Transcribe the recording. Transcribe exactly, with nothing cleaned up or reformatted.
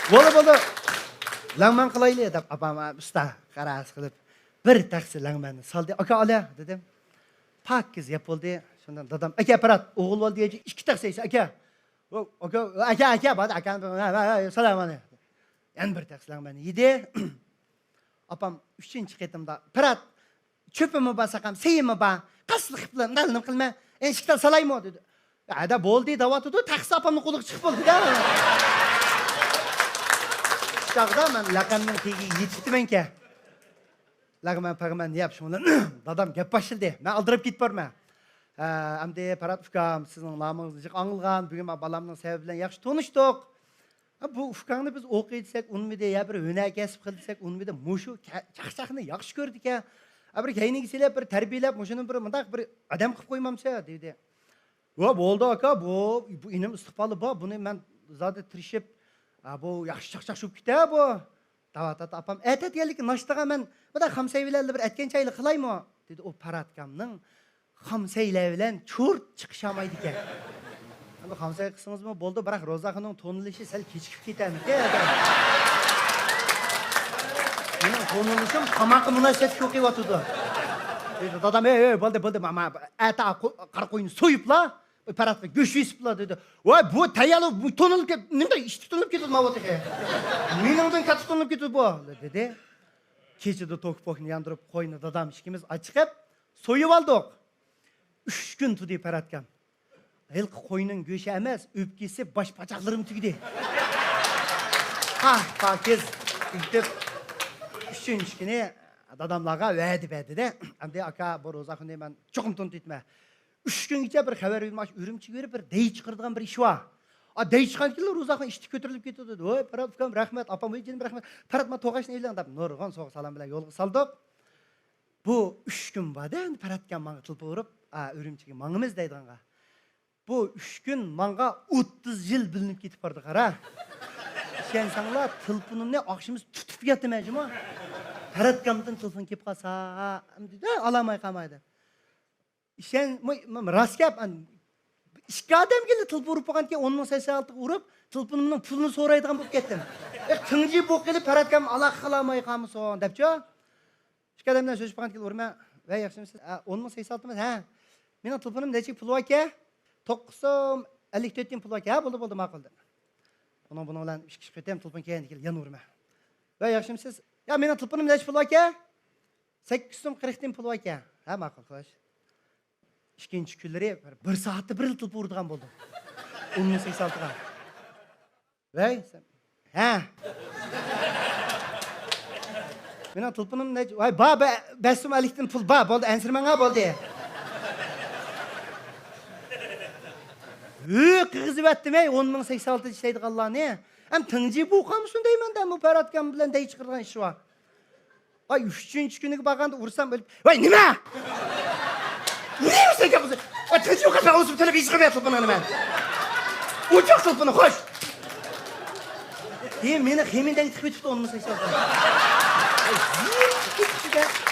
بولدى، بولدى. لەڭمەن قىلايلى دەپ ئاپام ئۇستا قاراسى قىلىپ بىر تەخسە لەڭمەننى سالدى. ئاكا، ئالە دېدىم. پاكىز يەپ بولدى. شۇندىن دادام، ئاكا، پىرات، ئوغۇل بولدى، ئىككى تەخسە يەيسەن، ئاكا. ئاكا، ئاكا، ئاكا، بار، ئاكا، سالام ئەلەيكۇم. يەنە بىر تەخسە لەڭمەننى يېدى. ئاپام ئۈچىنچى قېتىمدا، پىرات، چۆپىمۇ بار، ساقام، سېيىمۇ بار. قاسسىلىق قىلىپ بىلەن نېمە قىلما. ئەنە ئىككى تال سالايمۇ دېدى. ھەدە بولدى دەۋاتىدۇ، تەخسە ئاپامنىڭ قولىغا چىقىپ بولدى-دە. شۇ چاغدا مەن لەقەمنىڭ تېگىگە يېتىپتىمەنكەن. لەقمەن پەقمەن يەپ شۇڭلا دادام گەپ باشلىدى. مەن ئالدىراپ كېتىپ بارمەن. ھە، ئەمدى پىرات ئۇكام، سىزنىڭ نامىڭىزنى جىق ئاڭلىغان، بۈگۈن مەن بالامنىڭ سەۋەبى بىلەن ياخشى تونۇشتۇق. ھە، بۇ ئۇكاڭنى بىز ئوقۇي دېسەك ئۇنىمىدى، يا بىر ھۈنەر كەسىپ قىل دېسەك ئۇنىمىدى، مۇشۇ كە-، چاقچاقنى ياخشى كۆرىدىكەن. ھە، بىر كەينىگە سېلىپ، بىر تەربىيەلەپ، مۇشۇنى بىر مۇنداق بىر ئادەم قىلىپ قويمامسە دېدى. ۋە بولدى ئاكا، بۇ، بۇ ئىنىم ئىستىقبالى بار، بۇنى مەن زادى تىرىشىپ، ھە، بۇ ياخشى چاقچاق چۈشۈپ كېتە بۇ. دەۋاتاتتى ئاپام، ئەتە دېگەنلىكى ناشتىغا مەن مۇنداق خام سەي بىلەن بىر ئەتكەن چايلىق قىلايمۇ؟ دېدى، ئۇ پىراتكامنىڭ خام سەيلەر بىلەن چۇرت چىقىشالمايدىكەن. ئەمدى خام سەي قىلسىڭىزمۇ بولدى، بىراق روزاخاننىڭ تونۇلۇشى سەل كېچىكىپ كېتەرمىكىن؟ مېنىڭ تونۇلۇشۇم تاماققا مۇناسىۋەتلىك ئوقۇۋاتىدۇ. دېدى، دادام، ھەي، ھەي، بولدى، بولدى، ماما، ئەتە قو-، قارا قوينى سويۇپلا، پىراتقا گۆش يېسىپلا دېدى. ۋاي، بۇ تەييارلىق، بۇ تونۇلۇپ كەت-، نېمىدە ئىشتىك تونۇلۇپ كېتىدۇ ماۋۇ تېخى. مېنىڭدىن كاتتا تونۇلۇپ كېتىدۇ بۇ، دېدى. كېچىدە توكى پوكنى ياندۇرۇپ، قوينى دادام ئىككىمىز ئاچىقىپ، سويۇۋالدۇق. ئۈچ كۈن تۇردى پىراتكام. ھېلىقى قوينىڭ گۆشى ئەمەس، ئۆپكىسى، باش پاچاقلىرىمۇ تۈگىدى. ھا، پاكىز تۈگىتىپ، ئۈچىنچى كۈنى داداملارغا ۋەدە بەردى-دە، ئەمدى ئاكا، بۇ روزاخۇننى مەن چوقۇم تونۇتۇۋېتىمەن. ئۈچ كۈنگىچە بىر خەۋەر بېرىپ، ئۈرۈمچىگە بېرىپ بىر دەي چىقىرىدىغان بىر ئىش بار. ئا، دەي چىققاندىكىنلا روزاخۇن ئىشتىك كۆتۈرۈلۈپ كېتىدۇ دېدى. ۋاي، پىرات ئۇكام، رەھمەت، ئاپام، ۋاي جېنىم، رەھمەت. پىرات، مانا توغاچنى ئېلىڭ دەپ نۇرغۇن سوۋغا سالام بىلەن يولغا سالدۇق. بۇ ئۈچ كۈن باردا ئەمدى پىراتكام ماڭا تېلېفون ئۇرۇپ، ئا، ئۈرۈمچىگە ماڭىمىز دەيدىغانغا. بۇ ئۈچ كۈن ماڭا ئوتتۇز يىل بىلىنىپ كېتىپ باردى، قارا. ئىشەنسەڭلار، تېلېفونۇمنى ئاخشىمى تۇتۇپ ياتىمەن جۇمۇ. پىراتكامدىن تېلېفون كېلىپ قالسا، ئەمدى ئالالماي قالمايدۇ. ئىشەن، مۇ-، مۇ-، راست گەپ، ئان-، ئىككى ئادەمگىلا تېلېفون ئۇرۇپ بولغاندىكىن، ئون مىڭ سەكسەن ئالتىغا ئۇرۇپ، تېلېفونۇمنىڭ پۇلىنى سورايدىغان بولۇپ كەتتىم. ئېي، تىڭجى بوقۇپ قېلىپ، پىراتكام ئالاقە قىلالماي قالمىسۇن، دەپچۇ. ئىككى ئادەم بىلەن سۆزلىشىپ بولغاندىكىن ئۇرىمەن. ۋەي، ياخشىمۇ سىز؟ ئا، ئون مىڭ سەكسەن ئالتىمىز؟ ھە. مېنىڭ تېلېفونۇم نەچچە پۇل باركەن؟ توققۇز سوم ئەللىك تۆت تىيىن پۇل باركەن. ھە، بولدى، بولدى، ماقۇل، دېدىم. ئۇنىڭ بۇنىڭ بىلەن ئىككى، ئۈچ قېتىم تېلېفون كەلگەندىكىن يەنە ئۇرىمەن. ۋەي، ياخشىمۇ سىز؟ يا، مېنىڭ تېلېفونۇم نەچچە پۇل باركەن؟ سەككىز سوم قىرىق تىيىن پۇل باركەن. ھە، ماقۇل، خوش. ئىككىنچى كۈنلىرى بىر، بىر سائەتتە بىر تېلېفون ئۇرىدىغان بولدۇم. ئون مىڭ سەكسەن ئالتىغا. ۋەي، سەن، ھە. مېنىڭ تېلېفونۇم نەچچە؟ ۋاي، بار، بە-، بەش سوم ئەللىك تىيىن پۇل بار، بولدى، ئەنسىرىمەڭ ھە، بولدى. ھۆ، قىغىزىۋەتتىم، ھەي، ئون مىڭ سەكسەن ئالتىدا ئىشلەيدىغانلارنى. ھەم تىڭجى بوقۇپ قالمىسۇن دەيمەن-دە، بۇ پىراتكام بىلەن دەي چىقىرىدىغان ئىش بار. ئاي، ئۈچىنچى كۈنىگە بارغاندا ئۇرسام ئۆلۈپ، ۋاي، نېمە؟ نېمە سەن گەپ قىلسا؟ ئاي، تىنچ يوقات، مەن ئۇزۇپ تېلېپ ھېچ قىلماي تېلېفوننى مەن. ئوچۇق تېلېفوننى، خوش. ھېي، مېنى خېمىندەك تىقىپ ئۆتۈپتۇ ئون مىڭ سەكسەن ئالتە. ئاي، زىيىپ كېتىپتۇ-دە.